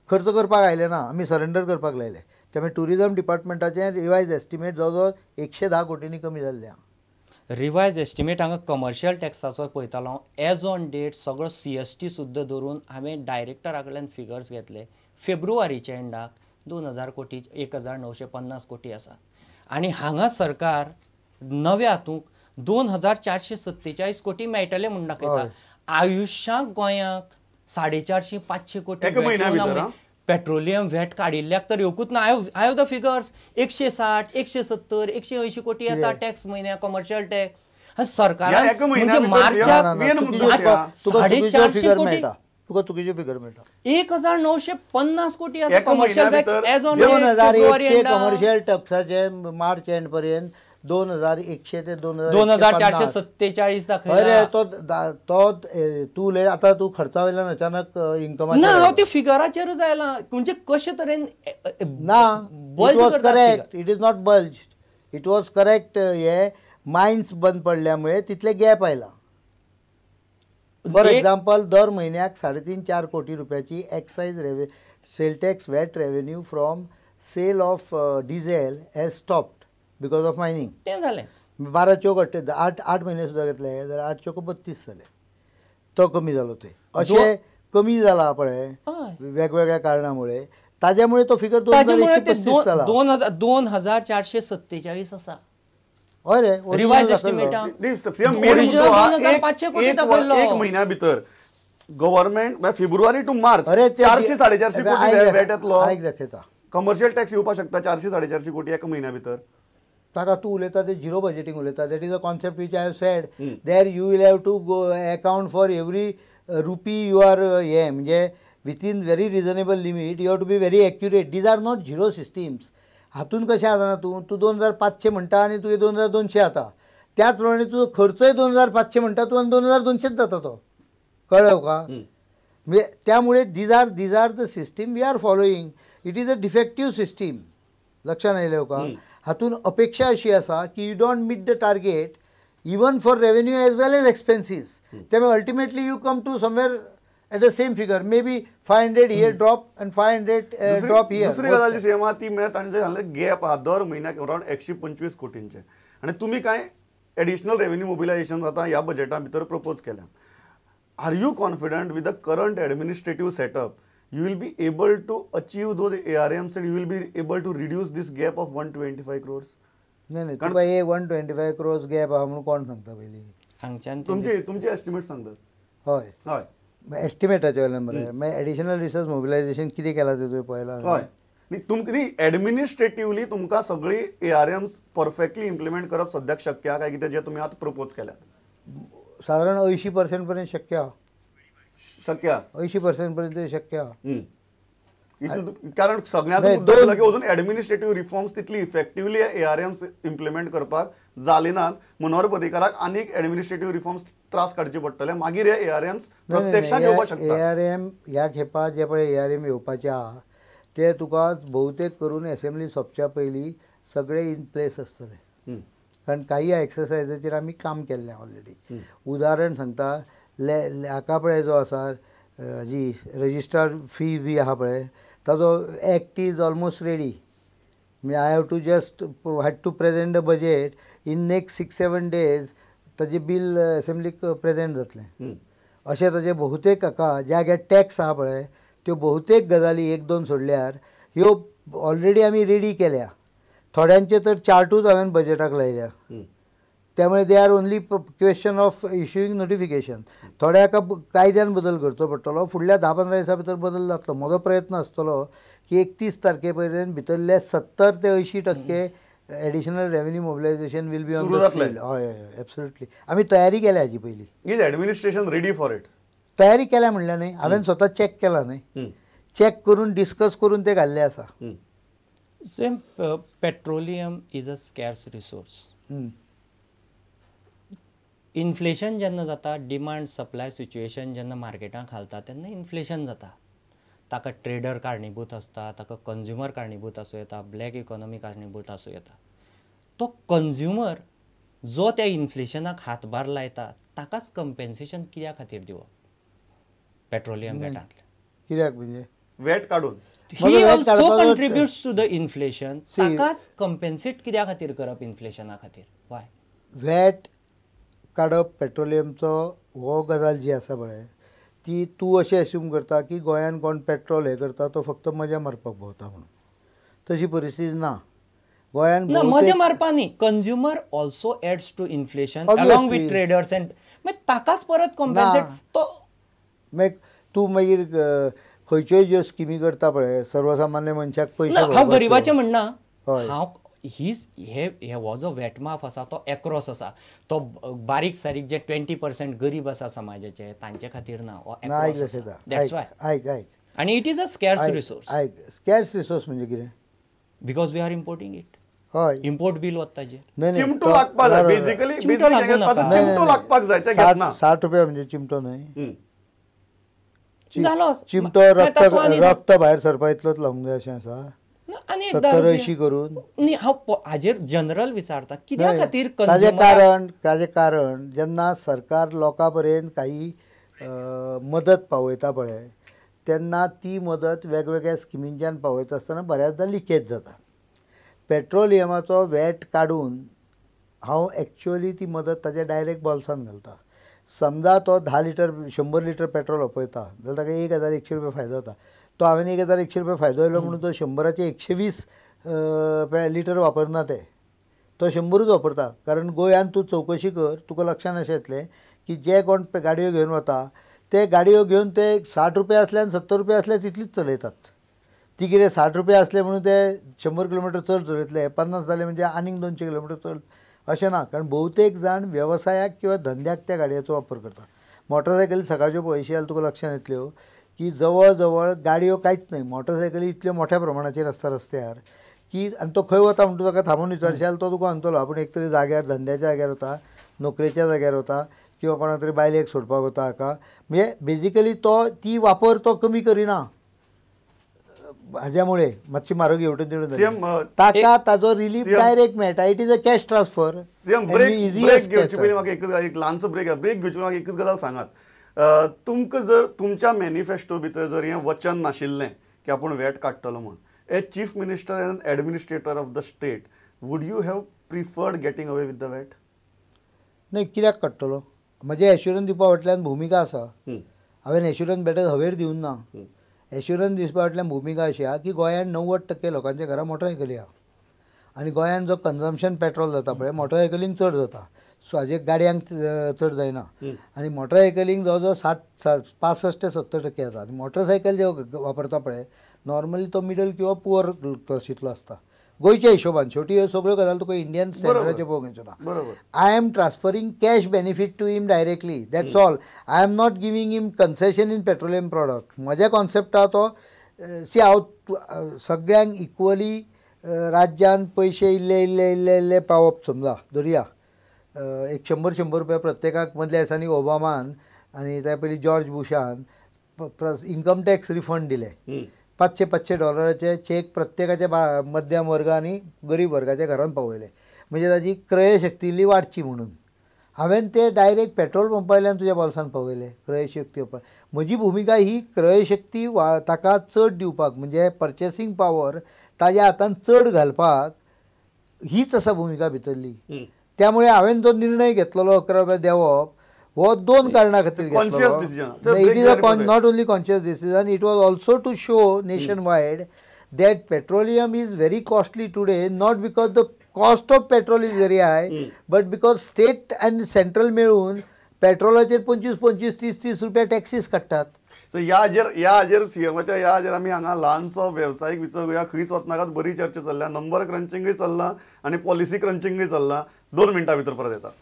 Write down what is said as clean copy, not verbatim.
खर्च करपाक आयले ना, आमी सरेंडर करपाक लायले. त्यामुळे टुरिझम डिपार्टमेंटाचें रिवायज एस्टिमेट जवळ जवळ 110 कोटींनी कमी जाल्लें आहा. रिवायज एस्टिमेट हांगा कमर्शियल टॅक्साचो पळयतालो हांव, एज ऑन डेट सगळो CST सुद्दां धरून हांवें डायरेक्टरा कडल्यान फिगर्स घेतले. फेब्रुवारीच्या एंडाक 2000 कोटी 1950 कोटी आसा आनी हांगा सरकार नव्या हातूंक 2447 कोटी मेळटले म्हूण दाखयता. आयुश्याक गोंयाक 450-500 कोटी पेट्रोलियम व्हॅट काडिल्ल्याक तर येवकूच ना. I have the figures 160, 170, 180 कोटी येता टॅक्स म्हयन्याक, कमर्शियल टॅक्स. सरकारान म्हणजे मार्चाक 450 कोटी, तुका चुकीची फिगर मेळटा. 1950 कोटी आसा commercial tax as on 2100 commercial टॅक्साचे मार्च एंड पर्यंत 2100 ते 2447 दाखयला. अरे तो तो तूं उलय आतां, तूं खर्चा वयल्यान अचानक इन्कमा ना, हांव ते फिगराचेरूच आयलां. म्हणजे कशे तरेन ना, it was correct, it is not bulge, it was correct. हे मायन्स बंद पडल्या मुळे तितले गॅप आयला. फॉर एक्झाम्पल दर म्हयन्याक 3.5-4 कोटी रुपयाची excise sale tax VAT revenue from sale of diesel has stopped because of mining. तें जालें 12 चौक 8 म्हयने सुद्दां घेतले जाल्यार 8 चौक 32 जाले, तो कमी जालो. ते अशें कमी जाला पळय वेगवेगळ्या कारणां मुळे, ताज्या मुळे तो फिगर 2135 जाला, 2447 आसा. हय रे, रिवायज एस्टिमेट 2500 कोटी दाखयल्लो. एक म्हयन्या भितर गव्हर्नमेंट फेब्रुवारी टू मार्च 400-450 कोटी व्हॅट येतलो. आयक दाखयता, कमर्शियल टॅक्स येवपाक शकता 400-450 कोटी एका म्हयन्या भितर. ताका तूं उलयता ते झिरो बजेटींग उलयता. That is a concept which I have said there you will have to go account for every rupee you are हें, म्हणजे within very reasonable limit you have to be very accurate. These are not zero systems. हातून कशें आसा ना, तूं तूं 2500 म्हणटा आनी तुवें 2200 जाता, त्याच प्रमाणे तुजो खर्चय 2500 म्हणटा तूं आनी 2200 जाता तो, कळ्ळें तुका? म्हणजे त्यामुळे these are the system we are following. It is a defective system. लक्षात आयलें तुका? हातून अपेक्षा अशी आसा की you don't meet the target even for revenue as well as expenses. त्यामुळे ultimately you come to somewhere at the same figure, may be 500 here drop and 500 drop here. दुसरी गजाल जी सेम आहा ती म्हळ्यार तांणी सांगलें गॅप आहा दर म्हयन्याक अरावंड 125 कोटींचे, आनी तुमी कांय एडिशनल रेवेन्यू मोबिलायझेशन जाता ह्या बजेटा भितर प्रपोज केल्या. Are you confident with the current administrative setup you will be able to achieve those ARMs and you will be able to reduce this gap of 125 crores? नाही नाही, तुका हे 125 crores gap आहा म्हणून कोण सांगता पयलीं? हांगच्यान तुमचे तुमचे एस्टिमेट सांगतात. हय हय, एस्टिमेटाचे वयल्यान मरे. मागीर एडिशनल रिसोर्स मोबिलायझेशन कितें केलां तें तुवें पळयलां? हय, न्ही तुमकां न्ही एडमिनिस्ट्रेटिवली तुमकां सगळी ARMs perfectly implement करप सद्याक शक्य आहा काय कितें जें तुमी आतां प्रपोज केल्यात? सादारण 80% पर्यंत शक्य आहा. शक्य आहा, 80% पर्यंत शक्य आहा. कारण सगळ्यांत मुद्दो जालो की अजून एडमिनिस्ट्रेटीव रिफॉर्म्स तितली इफेक्टिवली ARMs implement करपाक जाले नात. मनोहर पर्रीकाराक आनीक एडमिनिस्ट्रेटीव रिफॉर्म्स त्रास काडचे पडटले, मागीर हे ARMs प्रत्यक्षात येवपाक शकता. ARM ह्या खेपा जे पळय ARM येवपाचे आहा ते तुका बहुतेक करून एसेंब्ली सोंपच्या पयलीं सगळे इन प्लेस आसतले. कारण काही एक्सरसायजाचेर आमी काम केल्लें ऑलरेडी. उदाहरण सांगता, हाका पळय जो आसा जी रजिस्ट्रार फी बी आहा पळय, ताजो एक्ट is almost ready. म्हणजे I have to just had to present the budget in next 6-7 days. ताजें बील एसेंब्लीक प्रेजेंट जातलें. अशें ताजें बहुतेक हाका ज्या ज्या टॅक्स आहा पळय त्यो बहुतेक गजाली 1-2 सोडल्यार ह्यो ऑलरेडी आमी रेडी केल्या. थोड्यांचे तर चार्टूच हांवें बजेटाक लायल्या, त्यामुळे they are only question of issuing notification. थोड्या हाका कायद्यान बदल करचो पडटलो, फुडल्या 10-15 दिसां भितर बदल जातलो. म्हजो प्रयत्न आसतलो की 31 तारखे पर्यंत भितरले 70 ते 80% additional revenue mobilisation will be on the field. हय हय, एब्सोल्युटली आमी तयारी केल्या हाजी पयलीं. Is administration ready for it? तयारी केल्या म्हणल्यार न्ही, हांवें स्वता चॅक केला न्ही, चॅक करून डिस्कस करून ते घाल्ले आसा. Same petroleum is a scarce resource. Inflation जेन्ना जाता, डिमांड सप्लाय सिच्युएशन जेन्ना मार्केटाक घालता तेन्ना इन्फ्लेशन जाता. ताका ट्रेडर कारणीभूत आसता, ताका कंज्युमर कारणीभूत आसूं येता, ब्लॅक इकॉनॉमी कारणीभूत आसूं येता. तो कंज्युमर जो त्या इन्फ्लेशनाक हातभार लायता ताकाच कंपेन्सेशन कित्या खातीर दिवप पेट्रोलियम रेटांतलें? कित्याक म्हणजे वेट काडून. He also contributes to the inflation. ताकाच कंपेन्सेट कित्या खातीर करप इन्फ्लेशना खातीर? वाय वॅट काडप पेट्रोलियमचो हो गजाल जी आसा पळय ती तूं अशें एस्यूम करता की गोंयान कोण पेट्रोल हें करता तो फक्त मजा मारपाक भोंवता म्हणून. तशी परिस्थिती ना गोंयान. मजा मारपा न्ही, consumer also adds to inflation along with traders and मागीर ताकाच परत कॉम्पेन्सेट तो. मागीर तूं मागीर खंयच्योय ज्यो स्किमी करता पळय सर्वसामान्य मनशाक पयशे. हांव गरिबाचें म्हणना, हांव हीच हे हो जो वॅट माफ आसा तो एक्रॉस आसा, तो बारीक सारीक जे 20% गरीब आसा समाजाचे तांचे खातीर ना, हो एक्रॉस आसा. That's why. आयक आयक, आनी it is a scarce resource. आयक, स्कॅर्स रिसोर्स म्हणजे कितें? Because we are importing it. हय, इम्पोर्ट बील वता ताजेर. चिमटो लागपाक जाय बेसिकली, चिमटो लागपाक जाय. 60 रुपया म्हणजे चिमटो न्हय, जालो चिमटो रक्त भायर सरपा इतलोच लावंक जाय अशें आसा. 70-80 करून न्ही. हांव हाजेर जनरल विचारता कित्या खातीर? ताजें कारण, ताजें कारण जेन्ना सरकार लोकां पर्यंत काही मदत पावयता पळय तेन्ना ती मदत वेगवेगळ्या स्किमींच्यान पावयता आसतना बऱ्याचदा लिकेज जाता. पेट्रोलियमाचो वॅट काडून हांव एक्चुअली ती मदत ताच्या डायरेक्ट बोल्सान घालता. समजा तो 10 लिटर 100 लिटर पेट्रोल वापरता जाल्यार ताका 1100 रुपया फायदो जाता. तो हांवें 1100 रुपया फायदो येयलो म्हणून तो 100चे 120 लिटर वापरना, ते तो 100च वापरता. कारण गोंयांत तूं चवकशी कर, तुका लक्षांत अशें येतलें की जे कोण गाडयो घेवन वता ते गाडयो घेवन ते 60 रुपया आसले आनी 70 रुपया आसले तितलीच चलयतात. ती कितें 60 रुपया आसले म्हणून ते 100 किलोमिटर चड चलयतले, 50 जाले म्हणजे आनीक 200 किलोमिटर चड अशें ना. कारण बहुतेक जाण वेवसायाक किंवा धंद्याक त्या गाडयेचो वापर करता. मोटरसायकली सकाळच्यो पळयशी जाल्यार तुका लक्षांत येतल्यो की जवळ जवळ गाडयो कांयच न्हय, मोटरसायकली इतल्यो मोठ्या प्रमाणाचेर आसता रस्त्यार की आनी तो खंय वता म्हणटा ताका थांबोवन विचारशी जाल्यार तो तुका सांगतलो आपूण एक तरी जाग्यार, धंद्याच्या जाग्यार वता, नोकरेच्या जाग्यार वता किंवा कोणा तरी बायलेक सोडपाक वता हाका. म्हणजे बेजिकली तो ती वापर तो कमी करिना हाज्या मुळे मातशी म्हारग हेवटेन तेवटेन ताका ताजो रिलीफ डायरेक्ट मेळटा. It is a cash transfer. Break घेवचे पयलीं म्हाका एक ल्हानसो ब्रेक घेवचे पयलीं म्हाका एकच गजाल सांगात, तुमकां जर तुमच्या मॅनिफेस्टो भितर जर हें वचन नाशिल्लें की आपूण वॅट काडटलो म्हूण, as chief minister and administrator of the state would you have preferred getting away with the VAT? न्हय, कित्याक काडटलो? म्हजें एश्युरन्स दिवपा फाटल्यान भुमिका आसा. हांवें एश्युरन्स बेटर हवेर दिवंक ना. एश्युरन्स दिवपा फाटल्यान भुमिका अशी आहा की गोंयांत 90% लोकांच्या घरा मोटरसायकली आहा आनी गोंयांत जो कन्जम्पशन पेट्रोल जाता पळय मोटरसायकलींक चड जाता, सो हाजे गाडयांक चड जायना. आनी मोटरसायकलींक जवळ जवळ 65 ते 70% जाता. आनी मोटरसायकल जे वापरता पळय नॉर्मली तो मिडल किंवा पुअर क्लासींतलो आसता गोंयच्या हिशोबान. शेवटी ह्यो सगळ्यो गजाली तुका इंडियन स्टँडर्डाचेर पळोवंक येवचो ना. I am transferring cash benefit to him directly, that's all. I am not giving him concession in petroleum product. म्हज्या कॉन्सेप्ट आहा तो सी हांव सगळ्यांक इक्वली राज्यान पयशे इल्ले इल्ले इल्ले इल्ले पावप. समजा धरुया एक 100-100 रुपया प्रत्येकाक मदल्या दिसांनी ओबामान आनी त्या पयलीं George Busan income tax refund दिले. $500-500 चॅक प्रत्येकाच्या मध्यम वर्ग आनी गरीब वर्गाच्या घरान पावयले, म्हणजे ताजी क्रयशक्ती इल्ली वाडची म्हणून. हांवें ते डायरेक्ट पेट्रोल पंपा वयल्यान तुज्या बोल्सान पावयले क्रयशक्ती. म्हजी भुमिका ही क्रयशक्ती ताका चड दिवपाक, म्हणजे पर्चेसींग पावर ताज्या हातान चड घालपाक, हीच आसा भुमिका भितरली. त्यामुळे हांवें जो निर्णय घेतलेलो 11 रुपया देंवप हो दोन कारणां खातीर घेतलो. It is a not only conscious decision, it was also to show nation wide that petroleum is very costly today, not because the cost of petrol is very high, but because state and central मेळून पेट्रोलाचेर 25-25, 30-30 रुपया taxes काडटात. So ह्या हाजेर सीएमाच्या ह्या हाजेर आमी हांगा ल्हानसो वेवसायीक विसव घेवया. खंयच वचनाकात, बरी चर्चा चल्ल्या, नंबर क्रंचिंगूय चल्लां आनी पॉलिसी क्रंचिंगूय चल्लां. 2 मिनटां भितर परत येता.